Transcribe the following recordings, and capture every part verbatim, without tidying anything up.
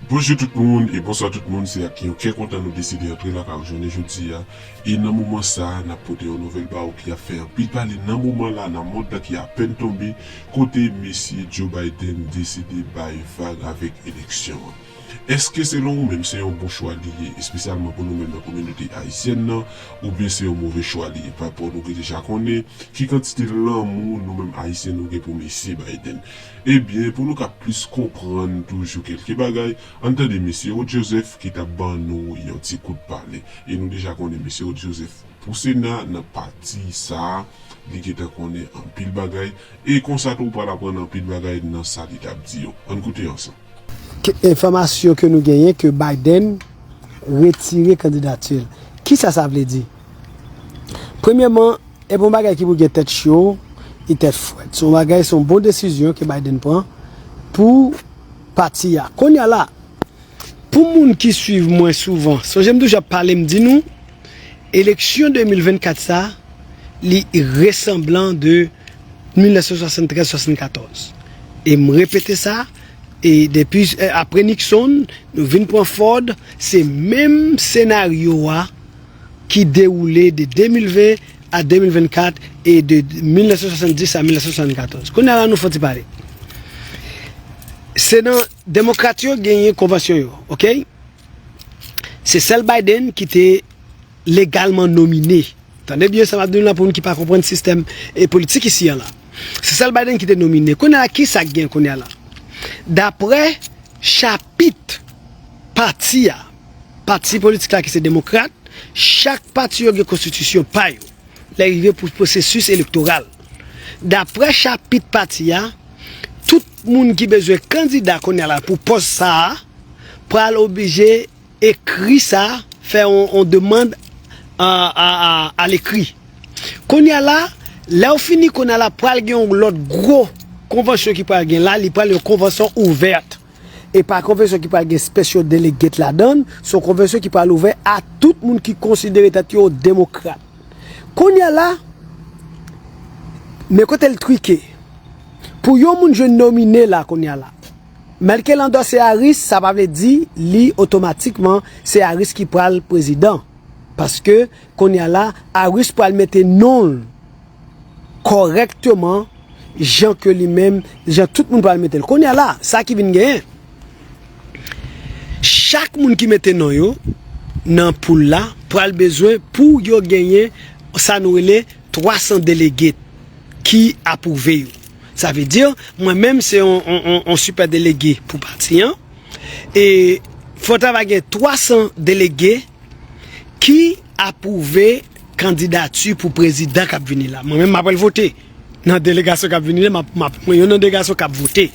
Bonjou tout moun e bonswa tout moun, se ak yon kè kontan nou deside antre lakay ou jounen jodi a. E nan moman sa a, n ap pote yon nouvèl ba ou ki ap fè anpil pale nan moman la, nan mond la ki apèn tonbe, kote mesye Joe Biden deside bay vag avèk eleksyon an. Èske selon ou menm se yon bon chwa li ye, espesyalman pou nou menm nan kominote ayisyèn nan, oubyen se yon move chwa li ye? Pa rapò nou gen deja konnen ki kantite lanmou nou menm ayisyen nou gen pou mesye Biden. Ebyen, pou nou ka plis konprann toujou kèlke bagay, ann tande mesye Rod Joseph ki t ap ban nou yon ti kout pale. E nou deja konnen mesye Rod Joseph pou Sena nan pati sa a, li gentan konnen anpil bagay. E konsa tou, ou pral aprann anpil bagay nan sa li t ap di yo. Ann koute ansanm. Ke, enfòmasyon ke nou genyen ke Biden retire kandidati l. Kisa sa vle di? Premyèman, e pa yon bagay ki pou gen tèt cho, ni tèt frèt. Se yon bagay, se yon bon desizyon ke Biden pran pou pati a. Kounye a la, pou moun ki swiv mwen souvan, sonje m toujou ap pale, m di nou, eleksyon de mil vennkat sa, li resanblan de mil nèf san swasanntrèz swasannkatòz. E m repete sa, e depi, e, apre Nixon, nou vin pran Ford, se menm senaryo a ki dewoule de de mil ven a de mil vennkat e de mil nèf san swasanndis a mil nèf san swasannkatòz. Kounye a la, nou fè yon ti pale. Se nan demokrat yo genyen konvansyon yo, oke? Se sèl Biden ki te legalman nomine. Tande byen sa m ap di nou la pou moun ki pa konprann sistèm e politik isi a la. Se sèl Biden ki te nomine. Kounye a la, kisa k gen kounye a la? Daprè chapit pati a, pati politik la ki se demokrat, chak pati yo gen konstitisyon pa yo lè rive pou pwosesis elektoral. Daprè chapit pati a, tout moun ki bezwen kandida kounye a la pou pòs sa a pral oblije ekri sa, fè yon, yon demann a, a, a, alekri. Kounye a la, lè w fini kounye a la, pral gen yon lòt gwo konvansyon ki pral gen la, li pral yon konvansyon ouvèt. E pa konvansyon ki pral gen special delegate ladan l, se yon konvansyon ki pral ouvè a tout moun ki konsidere tèt yo demokrat. Kounye a la, men kote l trike. Pou yon moun jwenn nomine la kounye a la, Merkel andòse Harris, sa pa vle di li otomatikman se Harris ki pral prezidan. Paske kounye a la, Harris pral mete non l kòrèkteman, jan ke li menm, jan tout moun pral mete l. Kounye a la, sa ki vin genyen, chak moun ki mete non yo nan poul la pral bezwen pou yo genyen sa nou rele twa san delege ki apwouve yo. Sa vle di, mwen menm se yon, yon, yon, yon sipè delege pou pati an. E fò ta va gen twa san delege ki apwouve kandidati pou prezidan k ap vini la. Mwen menm, m ap al vote nan delegasyon k ap vini la, m ap, m ap, mwen youn nan delegasyon k ap vote.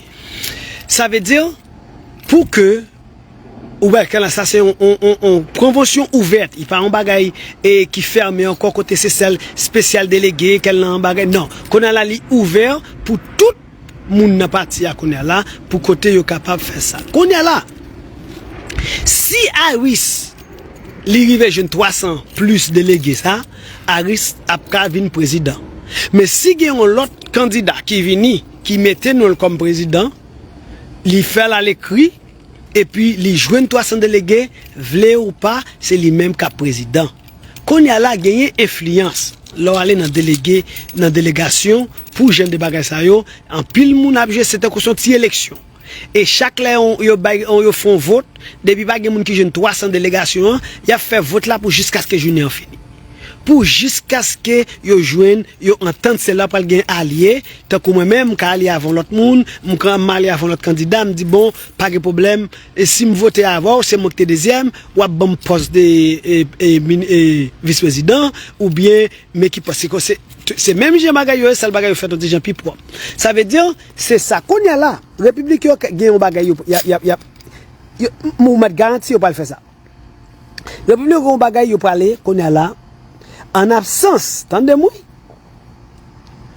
Sa vle di, pou ke, ou wè, ke la, sa se yon, yon, yon, yon konvansyon ouvèt, li pa yon bagay e, ki fèmen ankò kote se sèl spesyal delege, kèl nan bagay, non. Kounye a la, li ouvè pou tout moun nan pati a kounye a la, pou kote yo kapab fè sa. Kounye a la, si Harris li rive jwenn twa san plis delege sa, Harris ap ka vin prezidan. Men si gen yon lòt kandida ki vini, ki mete non l kòm prezidan, li fè l alekri, epi li jwenn twa san delege, vle ou pa, se li menm k ap prezidan. Kounye a la, genyen enfliyans lè w ale nan delege, nan delegasyon, pou jan de bagay sa yo, anpil moun ap jwe, se tankou se yon ti eleksyon. E chak lè yo, yo bay, yo fè yon vot, depi pa gen moun ki jwenn twa san delegasyon an, y ap fè vot la pou jiskaske jounen an fini. Pou jiskaske yo jwenn yon antant, se la pral gen alye, tankou mwen menm, m ka alye avè yon lòt moun, m ka, m alye avè yon lòt kandida, m di, bon, pa gen pwoblèm, e si m vote avè w, se mwen ki te dezyèm, w ap ban m pòs de, e, e, min-, e, vis prezidan, oubyen men ki pòs. Se, se, se menm jan bagay yo ye, sèl bagay yo fèt yon ti jan pi pwòp. Sa vle di, se sa. Kounye a la, repiblik yo gen yon bagay yo, y ap, y ap, y ap, yo, m, ou mèt garanti yo pral fè sa. Repiblik yo gen yon bagay yo prale, kounye a la, an absans, tande m wi,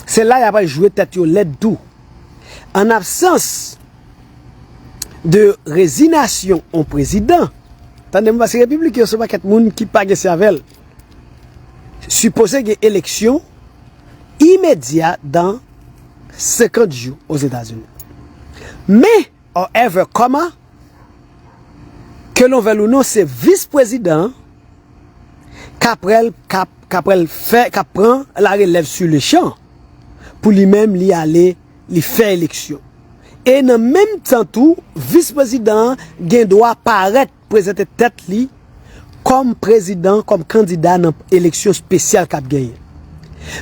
se la y ap al jwe tèt yo lèd tou. An absans de rezinyasyon yon prezidan, tande m, paske repiblik yo se yon pakèt moun ki pa gen sèvèl, sipoze gen eleksyon imedya dan senkant jou Ozetazini. Men, however, kòman, Ke l vle l ou non, se vis prezidan k ap pral, k ap, k ap pral fè, k ap pran la relèv sou le chan pou li menm li ale, li fè eleksyon. E nan menm tan tou, vis prezidan an gen dwa parèt prezante tèt li kòm prezidan, kòm kandida nan eleksyon espesyal k ap genyen.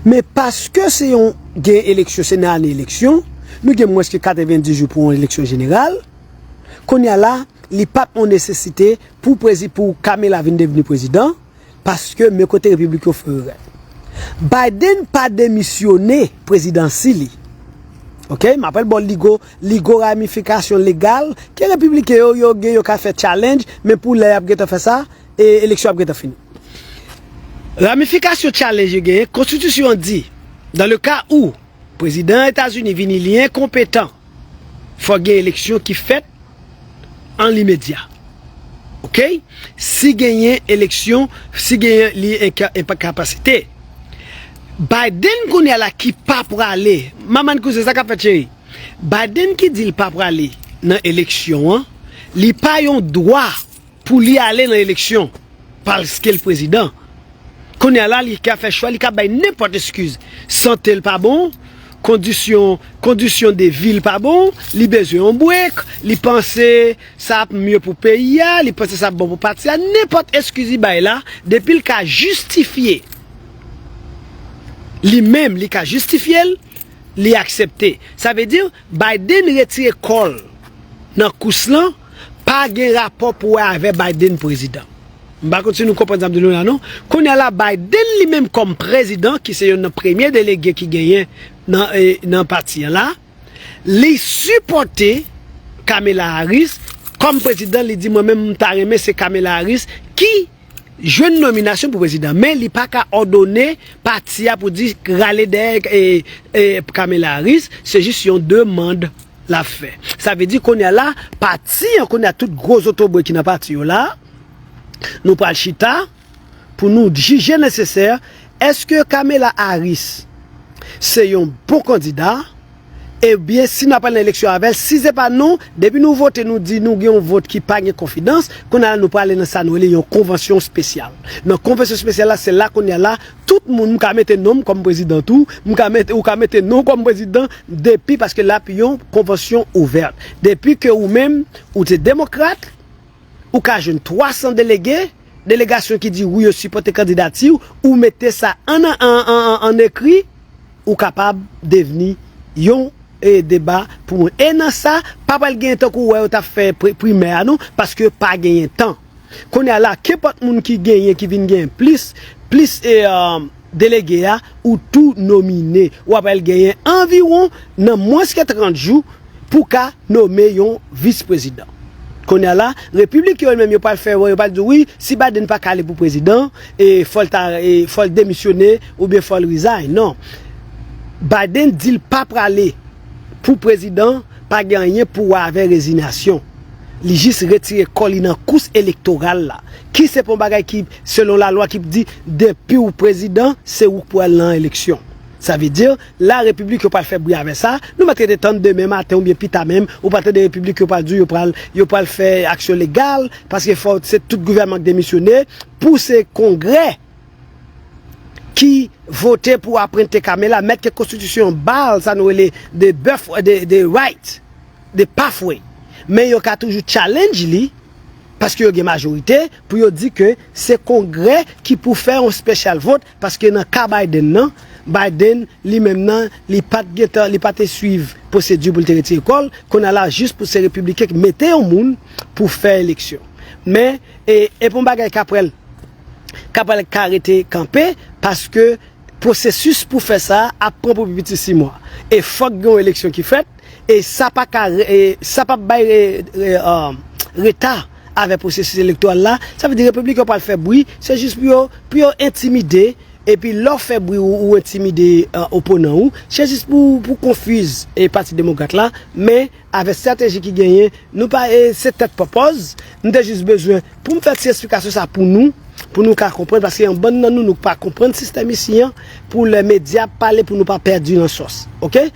Men paske se yon, gen eleksyon, se nan ane eleksyon, nou gen mwens ke katrevenndis jou pou yon eleksyon jeneral, kounye a la, li p ap yon nesesite pou prezi-, pou Kamala vin devni prezidan, paske men kote repiblik yo fè erè. Biden pa demisyone prezidansi li. Oke, m ap al ba w ligo, ligo ramifikasyon legal ke repibliken yo, yo gen, yo ka fè challenge, men pou lè y ap gentan fè sa, e eleksyon ap gentan fini. Ramifikasyon challenge yo genyen, konstitisyon an di, dans le cas où prezidan Etazini vini li enkonpetan, fò gen eleksyon ki fèt an limedya. Oke? Si genyen eleksyon, si genyen li enka-, enkapasite. Biden kounye a la ki pa prale. Manman kouzen, sa k ap fèt, cheri? Biden ki di l pa prale nan eleksyon an, li pa yon dwa pou li ale nan eleksyon, paske l prezidan. Kounye a la, li ka fè chwa, li ka bay nenpòt eskiz. Sante l pa bon, kondisyon, kondisyon de vi l pa bon, li bezwen yon break, li panse sa ap mye pou peyi a, li panse sa ap bon pou pati a, nenpòt eskiz li bay la, depi l ka jistifye li menm, li ka jistifye l, li aksepte. Sa vle di, Biden retire kò l nan kous lan, pa gen rapò pou wè avè Biden prezidan. M pa konn si nou konprann sa m di nou la non. Kounye a la, Biden li menm kòm prezidan, ki se youn nan premye delege ki genyen nan, e, nan pati an la, li sipòte Kamala Harris kòm prezidan, li di mwen menm m ta renmen se Kamala Harris ki jwenn nominasyon pou prezidan, men li pa ka òdone pati a pou di rale dèyè, e, e, Kamala Harris, se jis yon demann l ap fè. Sa vle di kounye a la, pati an, kounye a tout gwo zotobre ki nan pati yo la, nou pral chita pou nou jije nesesè, èske Kamala Harris se yon bon kandida, ebyen, si n ap al nan eleksyon avè l, si se pa non, depi nou vote, nou di nou gen yon vot ki pa gen konfidans, kounye a la nou prale nan sa nou rele yon konvansyon espesyal. Nan konvansyon espesyal la, se la kounye a la, tout moun, m ka mete non m kòm prezidan tou, m ka mete, ou ka mete non w kòm prezidan, depi paske l ap yon konvansyon ouvè. Depi ke ou menm, ou te demokrat, ou ka jwenn twa san delege, delegasyon ki di wi yo sipòte kandidati w, ou mete sa an, an, an, an, an ekri, ou kapab devni yon, e, deba pou moun. E nan sa, pa pral gen tankou w wè yo t ap fè pri-, primè a non, paske pa genyen tan. Kounye a la, kenpòt moun ki genyen, ki vin genyen plis, plis, e, e, delege a, ou tou nomine. W ap al genyen anviwon, nan mwens ke trant jou, pou ka nome yon vis prezidan. Kounye a la, repibliken yo menm yo pral fè, yo pral di wi, si Biden pa ka ale pou prezidan, e fò l ta, e fò l demisyone oubyen fò l resign. Non. Biden di l pa prale pou prezidan, pa gen anyen pou wè avè rezinyasyon. Li jis retire kò li nan kous elektoral la. Ki se pa yon bagay ki, selon lalwa, ki di, depi w prezidan, se ou k pral nan eleksyon. Sa vle di, la repiblik yo pral fè bri avè sa. Nou mèt rete tann demen maten oubyen pita menm, ou pral tande repiblik yo pral di yo pral, yo pral fè aksyon legal, paske fò se tout gouvènman k demisyone, pou se kongrè ki vote pou apwente Kamala, mèt ke konstitisyon ba l sa nou rele the birth, the, the right, the pathway. Men yo ka toujou challenge li, paske yo gen majorite, pou yo di ke se kongrè ki pou fè yon special vote, paske nan ka Biden nan, Biden li menm nan, li pa t gentan, li pa te swiv pwosedi pou l te retire kò l, kounye a la jis pou se repibliken ki mete yon moun pou fè eleksyon. Men, e, e pou yon bagay k ap pral, k ap pral ka rete kanpe, paske pwosesis pou fè sa ap pran pou pi piti sis mwa. E fòk gen yon eleksyon ki fèt, e sa pa ka, e sa p ap bay re-, re-, um, reta avè pwosesis elektoral la. Sa vle di repibliken yo pral fè bri, se jis pou yo, pou yo entimide, epi lè w fè bri ou, ou entimide, uh, oponan ou, se jis pou, pou konfiz, e pati demokrat la, men avè estrateji ki genyen, nou pa, e, se tèt pòpòz, m te jis bezwen pou m fè ti esplikasyon sa pou nou, pou nou ka konprann, paske yon bann nan nou, nou pa konprann sistèm isi an, pou lè medya ap pale, pou nou pa pèdi nan sòs. Oke?